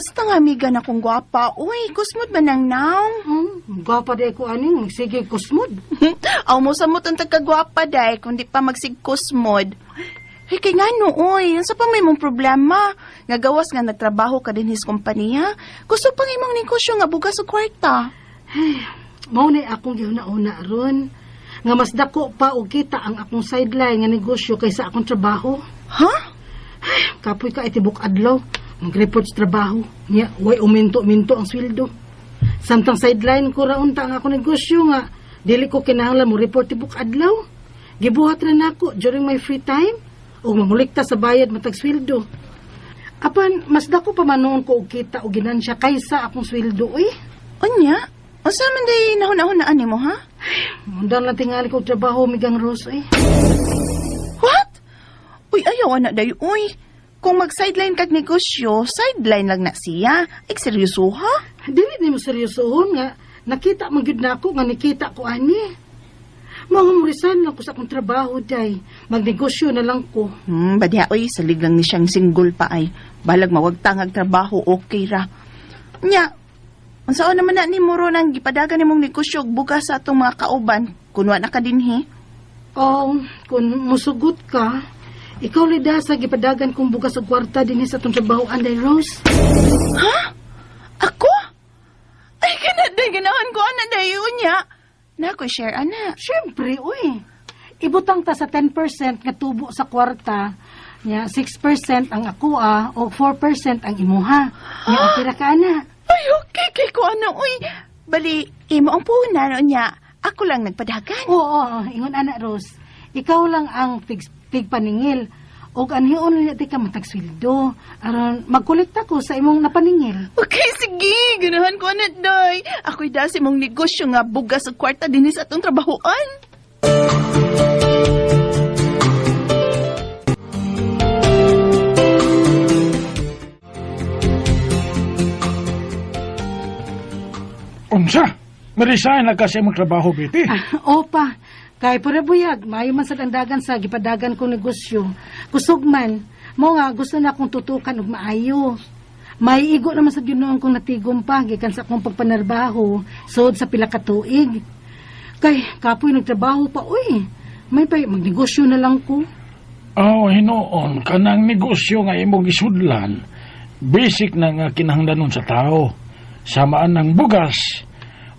Kumusta nga amiga na kong gwapa? Uy, kusmod man ang naong. Gwapa di ko aning magsige kusmod. Aw mo sa mo tong tagkagwapa day, kundi pa magsigkusmod. Hey, kay ngano, uy, unsa pa may mong problema? Nga gawas nga nagtrabaho ka din his kompanya? Gusto pang imong negosyo nga bugas og kwarta. Mao ni akong gihuna-una ron. Nga mas dako pa og kita ang akong sideline nga negosyo kaysa akong trabaho. Ha? Kapoy ka itibok adlaw, mag-report sa trabaho. Nya, way uminto-minto ang sweldo. Samtang sideline ko ra unta ang akong negosyo nga dili ko kinahanglan mo report tibok adlaw. Gibuhat ra nako during my free time ug mangolekta sa bayad matag sweldo. Apan mas dako pa man noon ko og kita og ginansya kaysa akong sweldo eh. Unya? Unsa man day nahuna-hunaan nimo, ha? Undang lang tingali ko og trabaho migang Rose eh. What? Uy, ayaw ana day, uy. Kung mag-sideline kag negosyo, sideline lang na siya. Ay, seryoso ha? Dili nimo seryosohon nga nakita man gyud nako nga nikita ko ani. Mao mo resign lang ko sa akong trabaho day. Magnegosyo na lang ko. Badya, uy, salig lang ni siyang single pa ay. Balag mawagtang ag trabaho, okay ra. Nya, unsaon naman na ni Muro nang gipadagan nimong negosyo og bugas sa atong mga kauban, kunwa na ka dinhi. Oh, kung musugot ka, ikaw lida sa gipadagan kong bugas og kwarta dinhi sa atong trabaho anday Rose. Ha? Ako? Ay, kana day, ganahan ko, ana day, unya. Na ko share, ana. Siyempre, uy. Ibutang ta sa 10% nga tubo sa kwarta, nya 6% ang ako o 4% ang imuha. Nya okay ra ka ana. Ay, okay kay ko ana, uy. Bali, imo ang puhunan, unya. Ako lang nagpadagan. Oo, ingon ana Rose. Ikaw lang ang tigpaningil. Og anhion niya di ka matagsweldo. Aron magkolekta ko sa imong napaningil. Okay, sige. Ganahan ko ana, day. Ako'y dasi mong negosyo nga bugas og kwarta dinhi sa atong trabahoan. Unsa? Ma-resign na ka sa imong trabaho, Betty. Opa, kay pura buyag, maayo man sa dandagan sa gipadagan kong negosyo. Kusog man, mo nga gusto na akong tutukan og maayo. May igo naman sa Ginoo kong natigom pa gikan sa akong pagpanarbaho sod sa pila ka tuig. Kay kapoy nagtrabaho pa uy. May pay magnegosyo na lang ko. Oh, hinuon kanang negosyo nga imong gisudlan. Basic na nga kinahanglanon sa tao. Samaan ng bugas.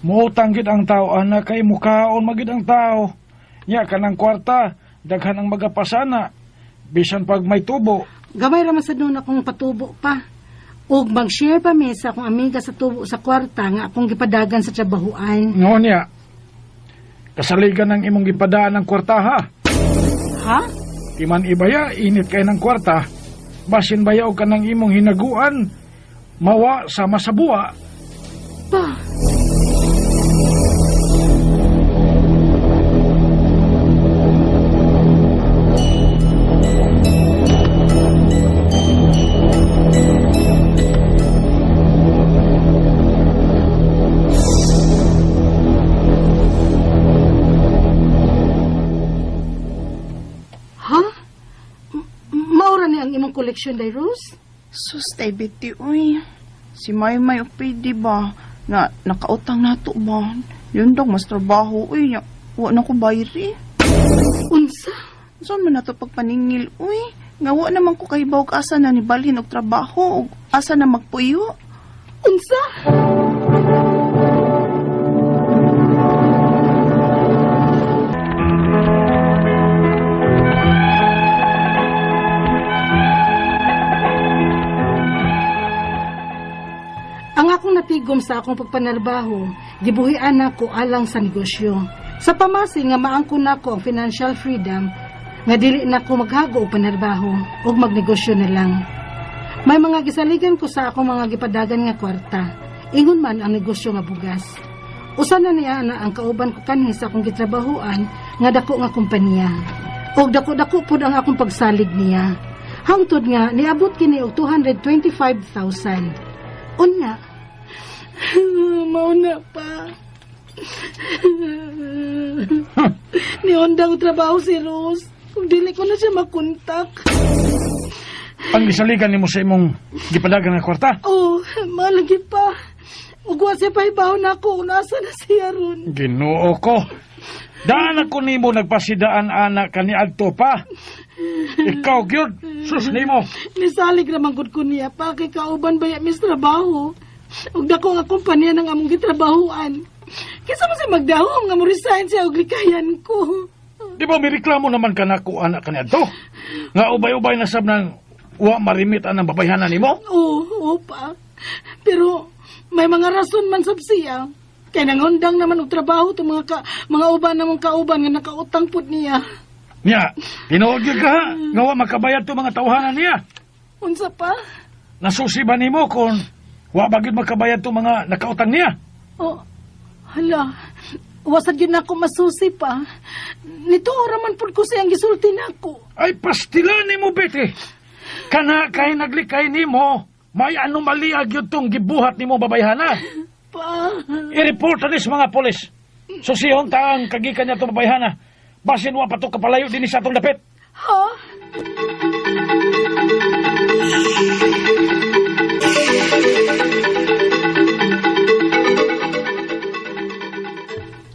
Muutang gid ang tao ana kay mukaon magid ang tao. Nya kanang kwarta, daghan ang magapasana. Bisan pag may tubo. Gamay ra man sad noon akong patubo pa. Ug mag-share pa mi sa akong amiga sa tubo sa kwarta nga akong gipadagan sa trabahoan. Ngoon niya. Kasaligan ng imong gipadaan ng kwarta ha. Ha? Di man ibaya, init kay ng kwarta. Basin baya og kanang imong hinaguan, mawa sama sa buwa. Pa. Ha? Maura ni ang imong koleksyon, Day Rose? Sus, tay Betty, uy. Si Maymay og pwede ba? Na nakautang nato ba? Yun daw, mas trabaho, uy. Nya, wa na ko bayri. Unsa? Saan man nato pagpaningil, uy? Nga wa naman ko kahibaw og asa na ni balhin og trabaho, og asa na magpuyo. Unsa? Ang akong natigom sa akong pagpanarbaho, gibuhian nako alang sa negosyo. Sa pamasi nga maangkon nako ang financial freedom, nga dili nako maghago og panarbaho ug magnegosyo na lang. May mga gisaligan ko sa akong mga gipadagan nga kwarta. Ingon man ang negosyo nga bugas. Usa na niya na ang kauban ko kanhi sa akong gitrabahoan nga dako nga kompanya. Og dako-dako pud ang akong pagsalig niya. Hangtod nga niabot kini og 225,000. Unya, mauna pa. Niundang trabaho si Rose. Kung dili ko na siya makontak. Ang gisaligan nimo sa imong gipadagan nga kwarta? Oh, malagi pa. Ug wa siya pahibaw na ako kung asa na siya ron. Ginoo ko. Daan ako nimo nagpasidaan anak kaniadto pa. Ikaw gyud, sus nimo. Nisalig raman gud ko niya pa kay kauban ba ya mis trabaho. Ug dako nga kumpanya ng among gitrabahoan. Kinsa man siya magdahom nga mo resign siya og likayan ko. Di ba may reklamo naman ka nako anak kaniadto? Nga ubay-ubay na sab nang wa marimit anang babayhanan nimo? Oo, oo pa. Pero may mga rason man sab siya. Kay nangundang naman og trabaho tong mga mga uban namong kauban nga nakautang pud niya. Nya, tinuod gyud ka ha? Nga wa makabayad to mga tawhanan niya. Unsa pa? Nasusi ba nimo kung wa ba gyud makabayad to mga nakautang niya? Oh, hala. Wasad yun ako masusi pa. Nito ora man pud ko siyang gisulti nako. Ay pastila nimo Betty. Kana kay naglikay nimo, may anomalya gyud tong gibuhat nimo babayhana. Pa. I-report na sa mga polis. Susihon ta ang kagikan niya itong babayhana. Basin wa pa to kapalayo din sa atong dapit. Ha?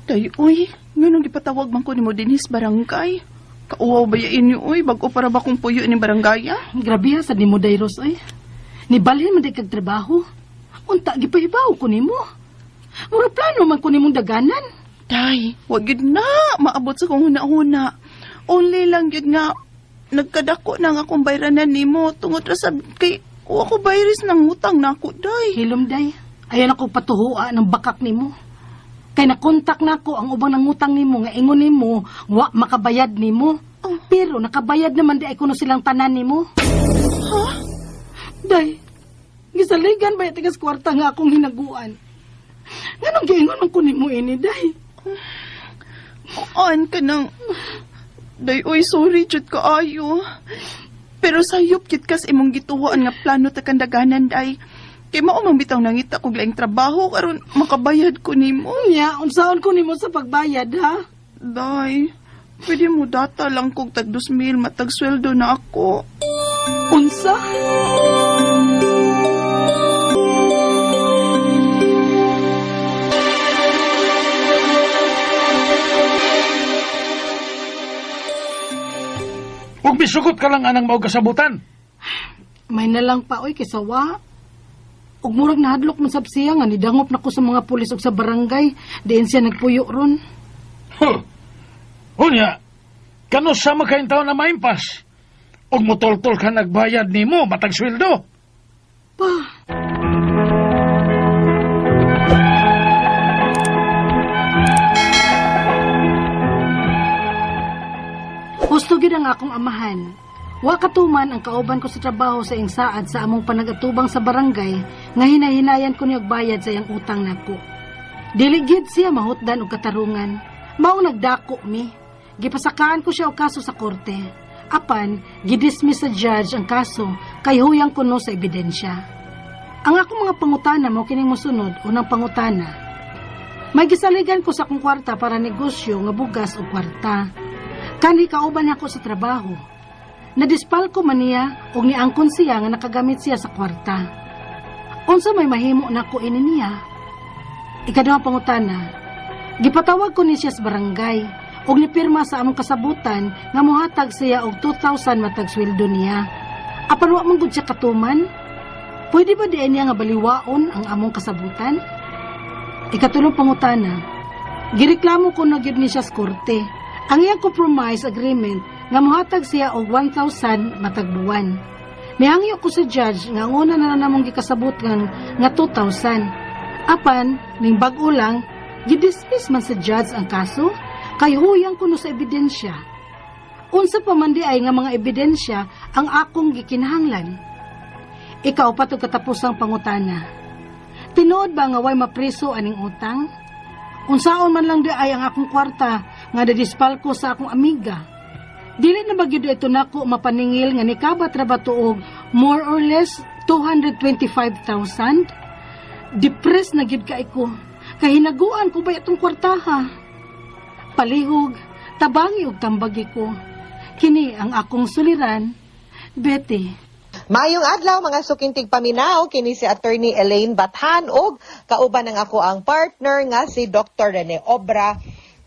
Day, uy, nganong gipatawag man ko nimo dinhis barangay? Kauwaw ba ya inyo, uy? Bag-o para ba kong puyo ni barangay, ah? Grabe ha, sad nimo Dairos oy. Nibalhin man day kag trabaho. Unta gipahibaw ko nimo. Mura plano man ko nimong daganan. Day, wag yun na. Maabot sa kong huna-huna. Only lang yun nga, nagkadako na nga akong bayranan nimo tungod ra sa kay wa ko bayris ng utang nako, day. Hilom day. Ayan ako patuhua ng bakak nimo. Kay nakontak nako ang ubang nangutang nimo nga ingon nimo wa makabayad nimo. Oh. Pero nakabayad naman di ay kuno silang tanan nimo. Ha? Day, gisaligan ba tigas kwarta nga akong hinaguan? Nganong giingon man ko nimo ini, day? Aan ka nang... Day, uy, sorry, jud kaayo. Pero sayop jud kas imong gituwaan nga plano ta kandaganan, day. Kay mao man bitaw nangita kog laing trabaho karon makabayad ko nimo. Unya, unsaon ko nimo sa pagbayad, ha? Day, pwede mo data lang kog tag 2,000 matag sweldo na ako. Unsa? Ug misugot ka lang anang mao kasabutan. May na lang pa, oy, kaysa wa. Ug murag nahadlok man sab siya nga nidangop na ko sa mga pulis ug sa barangay, diin siya nagpuyo ron. Huh. Unya, kano sa makain taon na maimpas? Ug mutoltol ka nagbayad nimo matag sweldo. Pa. Husto gyud ang akong amahan. Wa katuman ang kauban ko sa trabaho sa iyang saad sa among panagatubang sa barangay nga hinahinayan ko niya og bayad sa iyang utang nako. Dili gyud siya mahutdan og katarungan. Mao nagdako mi. Gipasakaan ko siya og kaso sa korte. Apan, gidismiss sa judge ang kaso kay huyang kuno sa ebidensya. Ang akong mga pangutana mo kining mosunod, unang pangutana. May gisaligan ko sa akong kwarta para negosyo nga bugas o kwarta. Kanhi kauban ako sa trabaho. Nadispalko man niya og niangkon siya nga nakagamit siya sa kwarta. Unsa may mahimo nako ini niya? Ikaduhang pangutana. Gipatawag ko ni siya sa barangay og nipirma sa among kasabutan nga mohatag siya og 2,000 matag sweldo niya. Apan wa man gud siya katuman. Pwede ba diay niya nga baliwaon ang among kasabutan? Ikatulong pangutana. Gireklamo ko na gyud ni siya sa korte. Ang iyang compromise agreement nga mohatag siya og 1,000 matag buwan. Nihangyo ko sa judge nga ang una na namong gikasabutan nga 2,000. Apan ning bag-o lang gidismiss man sa judge ang kaso kay huyang kuno sa ebidensya. Unsa pa man di ay nga mga ebidensya ang akong gikinahanglan? Ikaw pa to katapusang pangutana. Tinuod ba nga way mapriso aning utang? Unsaon man lang di ay ang akong kwarta nga nadispalko sa akong amiga. Dili na ba gyud ito nako mapaningil nga nikabat ra ba tuog more or less 225,000? Depressed na gyud kay ko. Kay hinaguan ko ba itong kwartaha? Palihog, tabangi og tambagi ko. Kini ang akong suliran, Betty. Maayong adlaw, mga suking tigpaminaw, kini si Attorney Elaine Bathan og kauban ang ako ang partner nga si Dr. Rene Obra.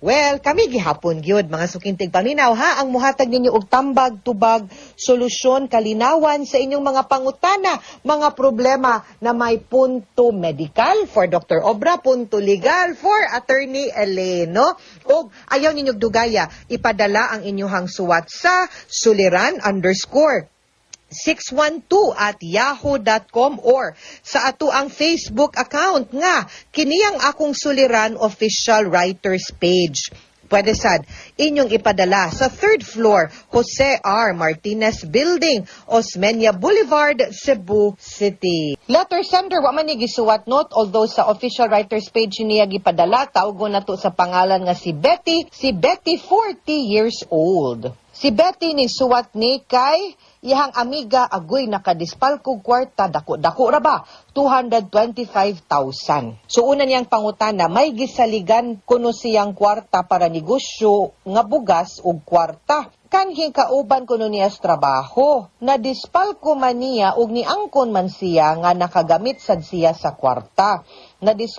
Well, kami gihapon gyud, mga suking tigpaminaw, ha, ang muhatag ninyo og tambag, tubag, solusyon, kalinawan sa inyong mga pangutana, mga problema na may punto medical for Dr. Obra, punto legal for Attorney Elaine, no? Og ayaw ninyo dugaya, ipadala ang inyong suwat sa suliran_612@yahoo.com or sa ato ang Facebook account nga kini ang Akong Suliran Official Writers Page. Pwede sad inyong ipadala sa third floor, Jose R. Martinez Building, Osmeña Boulevard, Cebu City. Letter sender, wa man ni gisuwat note, although sa official writers page niya gipadala. Tawgon nato sa pangalan nga si Betty. Si Betty, 40 years old. Si Betty ni suwat ni kay iyang amiga agoy nakadispalkog kwarta, dako-dako ra ba, 225,000. So una niyang pangutana, may gisaligan kuno siyang kwarta para negosyo nga bugas ug kwarta. Kanhing kauban kuno niya sa trabaho. Nadispalko man niya ug niangkon man siya nga nakagamit sad siya sa kwarta. Nadis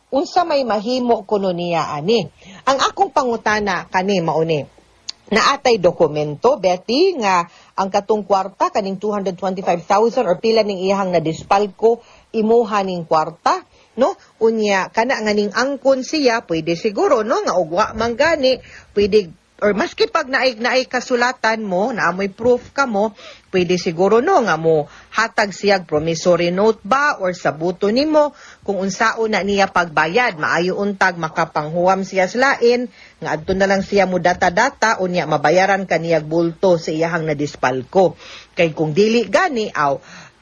unsa may mahimo kuno niya ani? Ang akong pangutana kani mauni. Naatay dokumento, Betty, nga ang katong kwarta, kaning 225,000 or pila ning iyahang nadispalko, imuha ning kwarta, no? Unya, kana nga ning angkon siya, pwede siguro, no, nga ugwa man gani, pwede or maski pag naay naay kasulatan mo, naamoy proof ka mo, pwede siguro, no, nga mo hatag siyag promissory note ba or sabuto nimo kung unsaon na niya pagbayad. Maayo untag makapanghuwam siya sa lain, nga adto na lang siya mo data-data, unya mabayaran kaniyag bulto sa iyahang nadispalko. Kay kung dili gani, aw,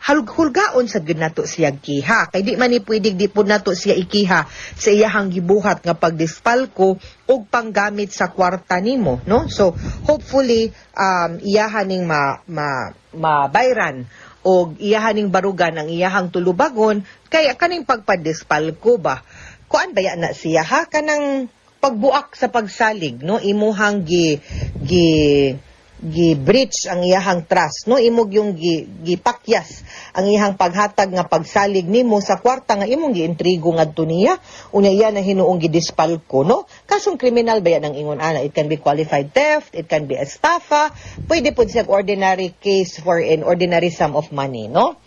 hulgaon sa gyud nato siya kiha kay di man ni pwede di pud nato siya ikiha sa iyahang gibuhat nga pagdispalko og panggamit sa kwarta nimo, no? So hopefully iyahan ning ma, ma mabayran og iyahan ning barugan ang iyahang tulubagon, kay kaning pagpadispalko ba, kuan baya na siya, ha, kanang pagbuak sa pagsalig, no? Imuhang gi gi gi breach ang iyahang trust, no? Imog yung gi gipakyas ang iyahang paghatag nga pagsalig nimo sa kwarta nga imong giintrigo ngadto niya. Unya iya na hinuong gidispalko, no? Kasong kriminal ba yan ang ingon ana? It can be qualified theft, it can be estafa, pwede pud siya ordinary case for an ordinary sum of money, no?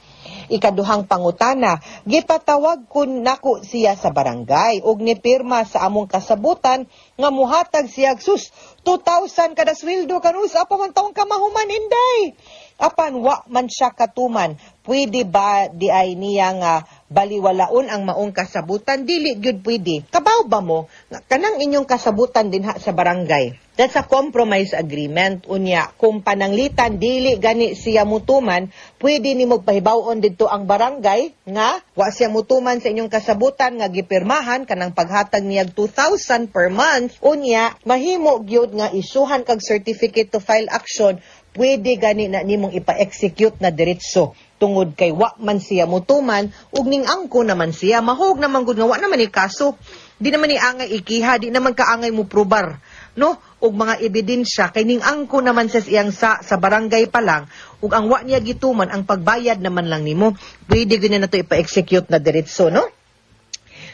Ikaduhang pangutana, gipatawag kun nako siya sa barangay ug nipirma sa among kasabutan nga muhatag siya, sus, 2,000 kada sweldo kanus apa man taong kamahuman, inday. Apan wa man siya katuman. Pwede ba di ay niya nga baliwalaon ang maong kasabutan? Dili gyud pwede. Kabaw ba mo nga kanang inyong kasabutan dinha sa barangay? That's a compromise agreement. Unya, kung pananglitan dili gani siya mutuman, pwede nimo pahibaw-on didto ang barangay nga wa siya mutuman sa inyong kasabutan nga gipirmahan kanang paghatag niya 2,000 per month. Unya, mahimo gyud nga isuhan kag certificate to file action, pwede gani na nimong ipa-execute na diretso tungod kay wa man siya mutuman ug ning angko naman siya. Mahog naman gud nga wa naman ni kaso, di naman ni angay ikiha, di naman kaangay mo probar, no, og mga ebidensya kay ning angko naman sa iyang sa barangay pa lang ug ang wa niya gituman ang pagbayad naman lang nimo, pwede gyud na nato ipa-execute na diretso, no?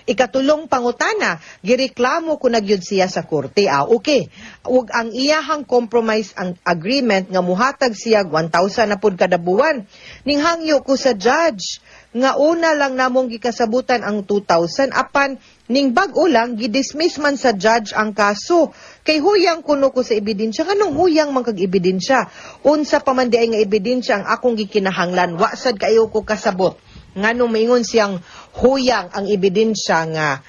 Ikatulong pangutana, gireklamo ko na gyud siya sa korte. Ah, okay. Ug ang iyahang compromise ang agreement nga muhatag siya 1,000 na pud kada buwan. Ning hangyo ko sa judge nga una lang namong gikasabutan ang 2,000, apan ning bag-o lang gidismiss man sa judge ang kaso kay huyang kuno ko sa ebidensya. Nganong huyang man kag ebidensya? Unsa pa man di ay nga ebidensya ang akong gikinahanglan? Wa sad kayo ko kasabot nganong maingon siyang huyang ang ebidensya nga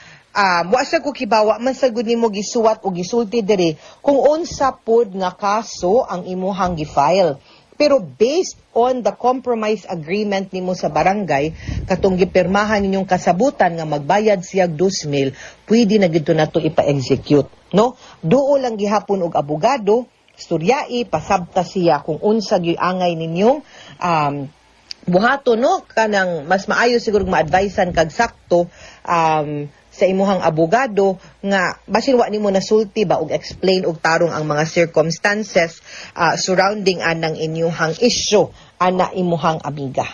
wa sa ko kibawa man sa gud nimo gisuwat o gisulti diri kung unsa pod nga kaso ang imuhang gi-file. Pero based on the compromise agreement nimo sa barangay, katong gipirmahan ninyong kasabutan nga magbayad siya 2,000, pwede na gid nato ipa-execute, no? Duo lang gihapon og abogado, storyai, pasabta siya kung unsa gyud angay ninyong buhato, no? Kanang mas maayo siguro ma-advisean kag sakto sa imuhang abogado nga basin wa nimo nasulti ba og explain og tarong ang mga circumstances surrounding anang inyuhang issue. ana imuhang amiga.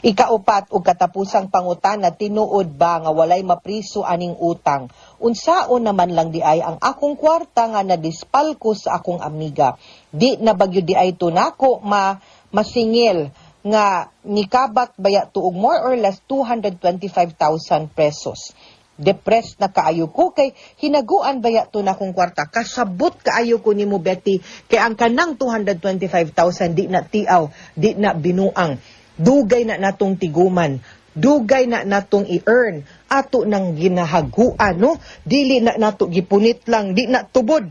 Ikaupat ug katapusang pangutana, tinuod ba nga walay mapriso aning utang? Unsaon naman lang di ay ang akong kwarta nga nadispalko sa akong amiga? Di na ba gyud di ay to nako ma masingil nga nikabat baya tuog more or less 225,000 pesos. Depressed na kaayo ko kay hinaguan baya to na akong kwarta. Kasabot kaayo ko nimo, Betty, kay ang kanang 225,000 di na tiaw, di na binuang. Dugay na natong tiguman, dugay na natong i-earn, ato nang ginahaguan, no? Dili na nato gipunit lang, di na tubod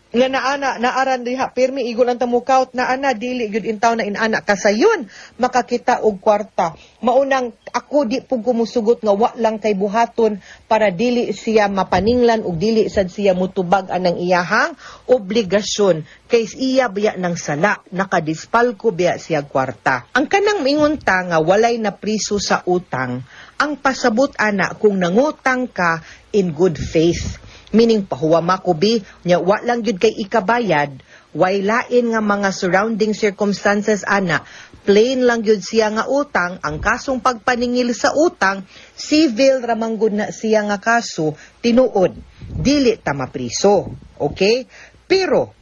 nga naana naaran diha pirmi igo lang ta mukaut na ana, dili gyud intaw na inana kasayon makakita og kwarta. Maunang ako di pug kumusugot nga wa lang kay buhaton para dili siya mapaninglan ug dili sad siya mutubag anang iyahang obligasyon kay iya biya ng sala, nakadispalko biya siya kwarta. Ang kanang mingon ta nga walay na priso sa utang, ang pasabot ana kung nangutang ka in good faith. Meaning, pahuwama ko bi, nya wa lang gyud kay ikabayad, way lain nga mga surrounding circumstances ana, plain lang gyud siya nga utang, ang kasong pagpaningil sa utang, civil ramang gud na siya nga kaso, tinuod, dili ta mapriso. Okay? Pero,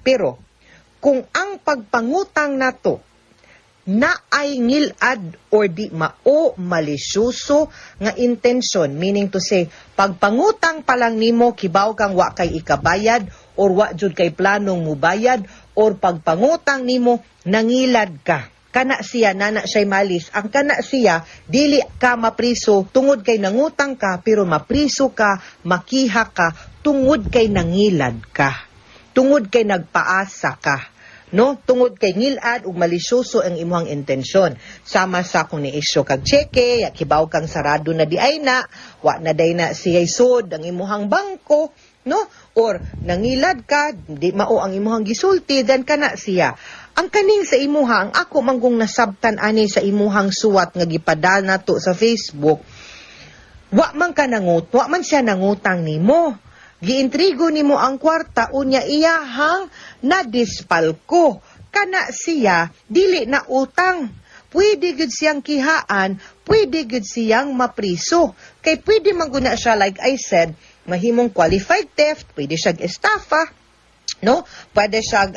kung ang pagpangutang nato na ay ngilad or di mao malisyoso nga intensyon, meaning to say, pagpangutang pa lang nimo kibaw kang wa kay ikabayad or wa jud kay planong mubayad, or pagpangutang nimo nangilad ka, kana siya nana siya'y malis. Ang kana siya, dili ka mapriso tungod kay nangutang ka, pero mapriso ka, makiha ka tungod kay nangilad ka, tungod kay nagpaasa ka, no? Tungod kay ngilad ug malisyoso ang imong intensyon, sama sa kung ni-issue kag tseke ya kibaw kang sarado na di ay na, wa na day na siya sud ang imuhang bangko, no? Or nangilad ka, di mao ang imuhang gisulti, then kana siya. Ang kaning sa imuha, ang ako manggong nasabtan ani sa imuhang suwat nga gipadal nato sa Facebook, wa man ka nangut, wa man siya nangutang nimo. Giintrigo nimo ang kwarta, unya iyahang nadispalko. Kana siya dili na utang. Pwede gud siyang kihaan, pwede gud siyang mapriso. Kay pwede man gud na siya, like I said, mahimong qualified theft, pwede siya estafa, no? Pwede siya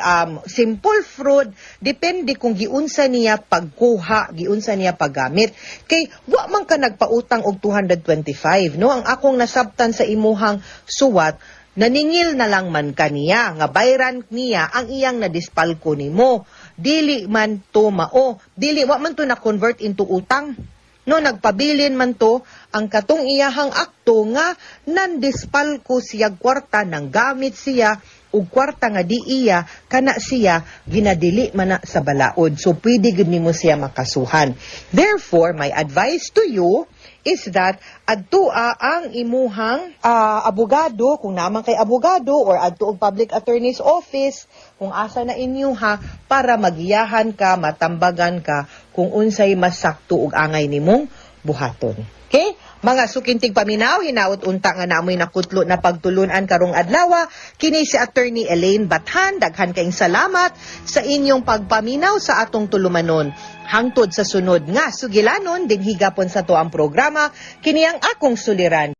simple fraud, depende kung giunsa niya pagkuha, giunsa niya paggamit. Kay wa man ka nagpautang og 225, no? Ang akong nasabtan sa imuhang suwat, naningil na lang man kaniya nga bayran niya ang iyang nadispalko nimo. Dili man to mao, dili wa man to na convert into utang. No, nagpabilin man to ang katong iyahang akto nga nandispalko siya kwarta, nang gamit siya og kwarta nga di iya, kana siya ginadili man na sa balaod. So pwede gud nimo siya makasuhan. Therefore, my advice to you is that adtua ang imuhang abogado kung naman kay abogado or adto og public attorney's office kung asa na inyo ha, para magiyahan ka, matambagan ka kung unsay mas sakto ug angay nimong buhaton. Okay? Mga suking tigpaminaw, hinaot unta nga namoy nakutlo na pagtulunan karong adlaw. Kini si Attorney Elaine Bathan. Daghan kayong salamat sa inyong pagpaminaw sa atong tulumanon. Hangtod sa sunod nga sugilanon, dinhi gapon sa atuang programa, kini ang Akong Suliran.